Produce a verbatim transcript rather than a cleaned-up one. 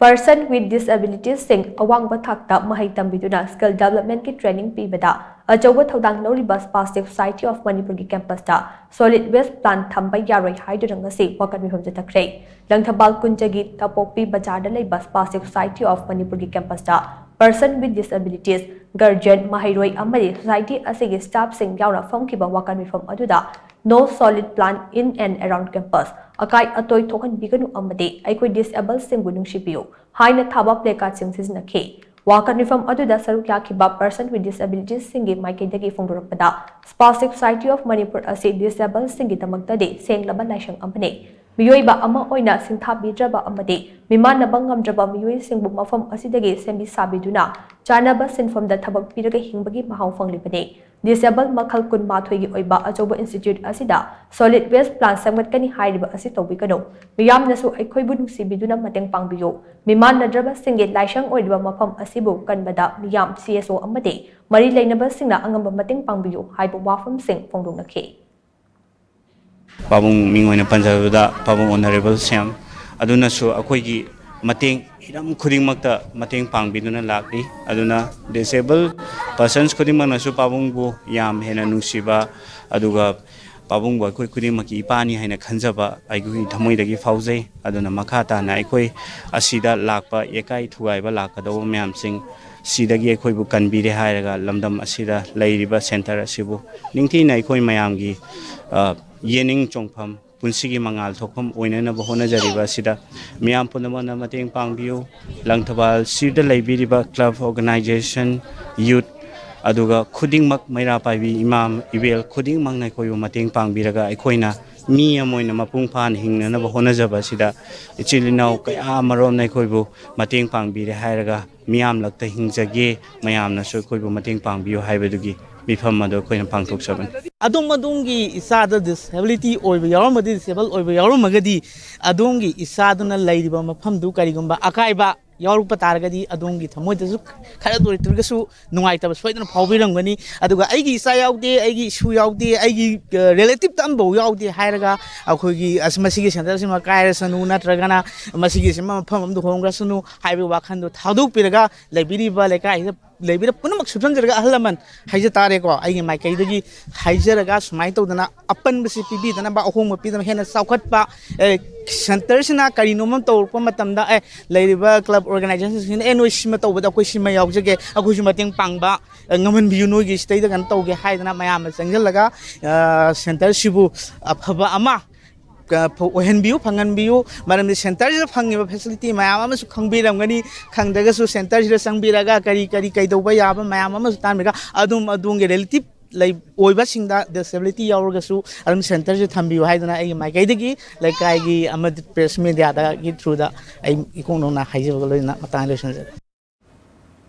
Person with disabilitiesꯁꯤꯡ ꯑꯋꯥꯡꯕ ꯊꯥꯛꯇ ꯃꯍꯩ ꯇꯝꯕꯤꯗꯨꯅ skill developmentꯀꯤ training ꯄꯤꯕꯗ ꯑꯆꯧꯕ ꯊꯧꯗꯥꯡ ꯂꯧꯔꯤꯕ Spastic Society of Manipurꯒꯤ campusꯇ solid waste plant ꯊꯝꯕ ꯌꯥꯔꯣꯏ ꯍꯥꯏꯗꯨꯅ ꯉꯁꯤ ꯋꯥꯀꯠ ꯃꯤꯐꯝ ꯆꯠꯊꯈ꯭ꯔꯦ꯫ ꯂꯪꯊꯕꯥꯜ ꯀꯨꯟꯖꯒꯤ ꯇꯄꯣꯛꯄꯤ ꯕꯖꯥꯔꯗ ꯂꯩꯕ Spastic Society of Manipurꯒꯤ campusꯇ person with disabilities, guardian, ꯃꯍꯩꯔꯣꯏ ꯑꯃꯗꯤ society ꯑꯁꯤꯒꯤ staffꯁꯤꯡ ꯌꯥꯎꯅ ꯐꯝꯈꯤꯕ ꯋꯥꯀꯠ ꯃꯤꯐꯝ ꯑꯗꯨꯗ No solid plant in and around campus, ꯑꯀꯥꯏ ꯑꯇꯣꯏ ꯊꯣꯛꯍꯟꯕꯤꯒꯅꯨ ꯑꯃꯗꯤ ꯑꯩꯈꯣꯏ disabledꯁꯤꯡꯕꯨ ꯅꯨꯡꯁꯤꯕꯤꯌꯨ ꯍꯥꯏꯅ ꯊꯥꯕ placardꯁꯤꯡ ꯁꯤꯖꯤꯟꯅꯈꯤ꯫ ꯋꯥꯀꯠ ꯃꯤꯐꯝ ꯑꯗꯨꯗ ꯁꯔꯨꯛ ꯌꯥꯈꯤꯕ person with disabilitiesꯁꯤꯡꯒꯤ ꯃꯥꯏꯀꯩꯗꯒꯤ ꯐꯣꯡꯗꯣꯔꯛꯄꯗ, Spastic Society of Manipur ꯑꯁꯤ disabledꯁꯤꯡꯒꯤꯗꯃꯛꯇꯗꯤ ꯁꯦꯡꯂꯕ ꯂꯥꯏꯁꯪ ꯑꯃꯅꯤ꯫ ꯃꯤꯑꯣꯏꯕ ꯑꯃ ꯑꯣꯏꯅ ꯁꯤꯡꯊꯥꯕꯤꯗ꯭ꯔꯕ ꯑꯃꯗꯤ ꯃꯤꯃꯥꯟꯅꯕ ꯉꯝꯗ꯭ꯔꯕ ꯃꯤꯑꯣꯏꯁꯤꯡꯕꯨ ꯃꯐꯝ ꯑꯁꯤꯗꯒꯤ ꯁꯦꯝꯕꯤ ꯁꯥꯕꯤꯗꯨꯅ ꯆꯥꯅꯕ ꯁꯤꯟꯐꯝꯗ ꯊꯕꯛ ꯄꯤꯔꯒ ꯍꯤꯡꯕꯒꯤ ꯃꯍꯥꯎ ꯐꯪꯂꯤꯕꯅꯤ꯫ Disable ꯃꯈꯜ ꯀꯨꯟꯃꯥꯊꯣꯏꯒꯤ ꯑꯣꯏꯕ ꯑꯆꯧꯕ institute ꯑꯁꯤꯗ solid waste plant ꯁꯦꯝꯒꯠꯀꯅꯤ ꯍꯥꯏꯔꯤꯕ ꯑꯁꯤ ꯇꯧꯕꯤꯒꯅꯨ꯫ ꯃꯤꯌꯥꯝꯅꯁꯨ ꯑꯩꯈꯣꯏꯕꯨ ꯅꯨꯡꯁꯤꯕꯤꯗꯨꯅ ꯃꯇꯦꯡ ꯄꯥꯡꯕꯤꯌꯨ꯫ ꯃꯤꯃꯥꯟꯅꯗ꯭ꯔꯕꯁꯤꯡꯒꯤ ꯂꯥꯏꯁꯪ ꯑꯣꯏꯔꯤꯕ ꯃꯐꯝ ꯑꯁꯤꯕꯨ ꯀꯟꯕꯗ ꯃꯤꯌꯥꯝ, C S O ꯑꯃꯗꯤ ꯃꯔꯤ ꯂꯩꯅꯕꯁꯤꯡꯅ ꯑꯉꯝꯕ ꯃꯇꯦꯡ ꯄꯥꯡꯕꯤꯌꯨ ꯍꯥꯏꯕ ꯋꯥꯐꯝꯁꯤꯡ ꯐꯣꯡꯗꯣꯛꯅꯈꯤ꯫ ꯄꯥꯕꯨꯡ ꯃꯤꯡ ꯑꯣꯏꯅ ꯄꯟꯖꯕꯗ ꯄꯥꯕꯨꯡ Honourable ꯁ꯭ꯌꯥꯝ ꯑꯗꯨꯅꯁꯨ ꯑꯩꯈꯣꯏꯒꯤ ꯃꯇꯦꯡ ꯍꯤꯔꯝ ꯈꯨꯗꯤꯡꯃꯛꯇ ꯃꯇꯦꯡ ꯄꯥꯡꯕꯤꯗꯨꯅ ꯂꯥꯛꯂꯤ꯫ ꯑꯗꯨꯅ disable persons ꯈꯨꯗꯤꯡꯃꯛꯅꯁꯨ ꯄꯥꯕꯨꯡꯕꯨ ꯌꯥꯝ ꯍꯦꯟꯅ ꯅꯨꯡꯁꯤꯕ, ꯑꯗꯨꯒ ꯄꯥꯕꯨꯡꯕꯨ ꯑꯩꯈꯣꯏ ꯈꯨꯗꯤꯡꯃꯛꯀꯤ ꯏꯄꯥꯅꯤ ꯍꯥꯏꯅ ꯈꯟꯖꯕ ꯑꯩꯈꯣꯏꯒꯤ ꯊꯃꯣꯏꯗꯒꯤ ꯐꯥꯎꯖꯩ꯫ ꯑꯗꯨꯅ ꯃꯈꯥ ꯇꯥꯅ ꯑꯩꯈꯣꯏ ꯑꯁꯤꯗ ꯂꯥꯛꯄ ꯏꯀꯥꯏ ꯊꯨꯒꯥꯏꯕ ꯂꯥꯛꯀꯗꯧꯕ ꯃꯌꯥꯝꯁꯤꯡ ꯁꯤꯗꯒꯤ ꯑꯩꯈꯣꯏꯕꯨ ꯀꯟꯕꯤꯔꯦ ꯍꯥꯏꯔꯒ ꯂꯝꯗꯝ ꯑꯁꯤꯗ ꯂꯩꯔꯤꯕ centre ꯑꯁꯤꯕꯨ ꯅꯤꯡꯊꯤꯅ ꯑꯩꯈꯣꯏ ꯃꯌꯥꯝꯒꯤ, ꯑ, ꯌꯦꯅꯤꯡ ꯆꯣꯡꯐꯝ, ꯄꯨꯟꯁꯤꯒꯤ ꯃꯉꯥꯜ ꯊꯣꯛꯐꯝ ꯑꯣꯏꯅꯅꯕ ꯍꯣꯠꯅꯖꯔꯤꯕ ꯑꯁꯤꯗ ꯃꯤꯌꯥꯝ ꯄꯨꯝꯅꯃꯛꯅ ꯃꯇꯦꯡ ꯄꯥꯡꯕꯤꯌꯨ꯫ ꯂꯪꯊꯕꯥꯜ ꯁꯤꯗ ꯂꯩꯕꯤꯔꯤꯕ club, organisation, youth, ꯑꯗꯨꯒ ꯈꯨꯗꯤꯡꯃꯛ ꯃꯩꯔꯥ ꯄꯥꯏꯕꯤ ꯏꯃꯥ ꯏꯕꯦꯜ ꯈꯨꯗꯤꯡꯃꯛꯅ ꯑꯩꯈꯣꯏꯕꯨ ꯃꯇꯦꯡ ꯄꯥꯡꯕꯤꯔꯒ ꯑꯩꯈꯣꯏꯅ ꯃꯤ ꯑꯃ ꯑꯣꯏꯅ ꯃꯄꯨꯡ ꯐꯥꯅ ꯍꯤꯡꯅꯅꯕ ꯍꯣꯠꯅꯖꯕ ꯑꯁꯤꯗ ꯏꯆꯤꯜ ꯏꯅꯥꯎ ꯀꯌꯥ ꯑꯃꯔꯣꯝꯅ ꯑꯩꯈꯣꯏꯕꯨ ꯃꯇꯦꯡ ꯄꯥꯡꯕꯤꯔꯦ ꯍꯥꯏꯔꯒ ꯃꯤꯌꯥꯝꯂꯛꯇ ꯍꯤꯡꯖꯒꯦ, ꯃꯌꯥꯝꯅꯁꯨ ꯑꯩꯈꯣꯏꯕꯨ ꯃꯇꯦꯡ ꯄꯥꯡꯕꯤꯌꯨ ꯍꯥꯏꯕꯗꯨꯒꯤ ꯃꯤꯐꯝ ꯑꯗꯨ ꯑꯩꯈꯣꯏꯅ ꯄꯥꯡꯊꯣꯛꯆꯕꯅꯤ꯫ ꯑꯗꯣꯝ ꯑꯗꯣꯝꯒꯤ ꯏꯆꯥꯗ disability ꯑꯣꯏꯕ ꯌꯥꯎꯔꯝꯃꯗꯤ, disable ꯑꯣꯏꯕ ꯌꯥꯎꯔꯝꯃꯒꯗꯤ, ꯑꯗꯣꯝꯒꯤ ꯏꯆꯥꯗꯨꯅ ꯂꯩꯔꯤꯕ ꯃꯐꯝꯗꯨ ꯀꯔꯤꯒꯨꯝꯕ ꯑꯀꯥꯏꯕ ꯌꯥꯎꯔꯛꯄ ꯇꯥꯔꯒꯗꯤ ꯑꯗꯣꯝꯒꯤ ꯊꯃꯣꯏꯗꯁꯨ ꯈꯔꯗ ꯑꯣꯏꯔꯒꯁꯨ ꯅꯨꯡꯉꯥꯏꯇꯕ ꯁꯣꯏꯗꯅ ꯐꯥꯎꯕꯤꯔꯝꯒꯅꯤ꯫ ꯑꯗꯨꯒ "ꯑꯩꯒꯤ ꯏꯆꯥ ꯌꯥꯎꯗꯦ, ꯑꯩꯒꯤ ꯏꯁꯨ ꯌꯥꯎꯗꯦ, ꯑꯩꯒꯤ ꯔꯤꯂꯦꯇꯤꯞꯇ ꯑꯃꯐꯥꯎ ꯌꯥꯎꯗꯦ" ꯍꯥꯏꯔꯒ ꯑꯩꯈꯣꯏꯒꯤ "ꯑꯁ, ꯃꯁꯤꯒꯤ ꯁꯦꯟꯇꯔꯁꯤꯃ ꯀꯥꯏꯔꯁꯅꯨ, ꯅꯠꯇ꯭ꯔꯒꯅ ꯃꯁꯤꯒꯤꯁꯤꯃ ꯃꯐꯝ ꯑꯃꯗ ꯍꯣꯡꯈ꯭ꯔꯁꯅꯨ" ꯍꯥꯏꯕꯒꯤ ꯋꯥꯈꯜꯗꯣ ꯊꯥꯗꯣꯛꯄꯤꯔꯒ, ꯂꯩꯕꯤꯔꯤꯕ ꯂꯩꯀꯥꯏꯁꯤꯗ ꯂꯩꯕꯤꯔ ꯄꯨꯝꯅꯃꯛ ꯁꯨꯞꯁꯝꯖꯔꯒ, ꯑꯍꯜ ꯂꯃꯟ ꯍꯥꯏꯖ ꯇꯥꯔꯦꯀꯣ, ꯑꯩꯒꯤ ꯃꯥꯏꯀꯩꯗꯒꯤ ꯍꯥꯏꯖꯔꯒ, ꯁꯨꯃꯥꯏꯅ ꯇꯧꯗꯅ ꯑꯄꯟꯕꯁꯤ ꯄꯤꯕꯤꯗꯅꯕ, ꯑꯍꯣꯡꯕ ꯄꯤꯗꯅꯕ, ꯍꯦꯟꯅ ꯆꯥꯎꯈꯠꯄ, ꯑꯦ, ꯁꯦꯟꯇꯔꯁꯤꯅ ꯀꯔꯤꯅꯣꯝꯃ ꯇꯧꯔꯛꯄ ꯃꯇꯝꯗ, ꯑꯦ, ꯂꯩꯔꯤꯕ ꯀ꯭ꯂꯕ ꯑꯣꯔꯒꯅꯥꯏꯖꯦꯁꯟꯁꯤꯡꯅ, "ꯑꯦ, ꯅꯣꯏ ꯁꯤꯃ ꯇꯧꯕꯗ ꯑꯩꯈꯣꯏ ꯁꯤꯃ ꯌꯥꯎꯖꯒꯦ, ꯑꯩꯈꯣꯏꯁꯨ ꯃꯇꯦꯡ ꯄꯥꯡꯕ, ꯑꯦ, ꯉꯝꯍꯟꯕꯤꯌꯨ, ꯅꯣꯏꯒꯤ ꯁꯤꯗꯩꯗ ꯀꯩꯅꯣ ꯇꯧꯒꯦ" ꯍꯥꯏꯗꯅ ꯃꯌꯥꯝꯅ ꯆꯪꯁꯤꯜꯂꯒ, ꯑ, ꯁꯦꯟꯇꯔꯁꯤꯕꯨ ꯑꯐꯕ ꯑꯃ ꯀ-, ꯐ-, ꯑꯣꯏꯍꯟꯕꯤꯌꯨ, ꯐꯪꯍꯟꯕꯤꯌꯨ꯫ ꯃꯔꯝꯗꯤ ꯁꯦꯟꯇꯔꯁꯤꯗ ꯐꯪꯉꯤꯕ ꯐꯦꯁꯤꯂꯤꯇꯤ ꯃꯌꯥꯝ ꯑꯃꯁꯨ ꯈꯪꯕꯤꯔꯝꯒꯅꯤ꯫ ꯈꯪꯗ꯭ꯔꯒꯁꯨ ꯁꯦꯟꯇꯔꯁꯤꯗ ꯆꯪꯕꯤꯔꯒ ꯀꯔꯤ ꯀꯔꯤ ꯀꯩꯗꯧꯕ ꯌꯥꯕ ꯃꯌꯥꯝ ꯑꯃꯁꯨ ꯇꯥꯟꯕꯤꯔꯒ, ꯑꯗꯨꯝ ꯑꯗꯣꯝꯒꯤ ꯔꯤꯂꯦꯇꯤꯞ ꯂꯩ-, ꯑꯣꯏꯕꯁꯤꯡꯗ, ꯗꯤꯁꯦꯕꯤꯂꯤꯇꯤ ꯌꯥꯎꯔꯒꯁꯨ, ꯑꯗꯨꯝ ꯁꯦꯟꯇꯔꯁꯤꯗ ꯊꯝꯕꯤꯌꯨ ꯍꯥꯏꯗꯅ ꯑꯩꯒꯤ ꯃꯥꯏꯀꯩꯗꯒꯤ, ꯂꯩꯀꯥꯏꯒꯤ ꯑꯃꯗꯤ ꯄ꯭ꯔꯦꯁ ꯃꯦꯗꯤꯌꯥꯗꯒꯤ ꯊ꯭ꯔꯨꯗ ꯑꯩ ꯏꯀꯣꯛ ꯅꯧꯅ ꯍꯥꯏꯖꯕꯒ ꯂꯣꯏꯅꯅ ꯃꯇꯥꯡ ꯂꯣꯏꯁꯤꯟꯖꯔꯦ꯫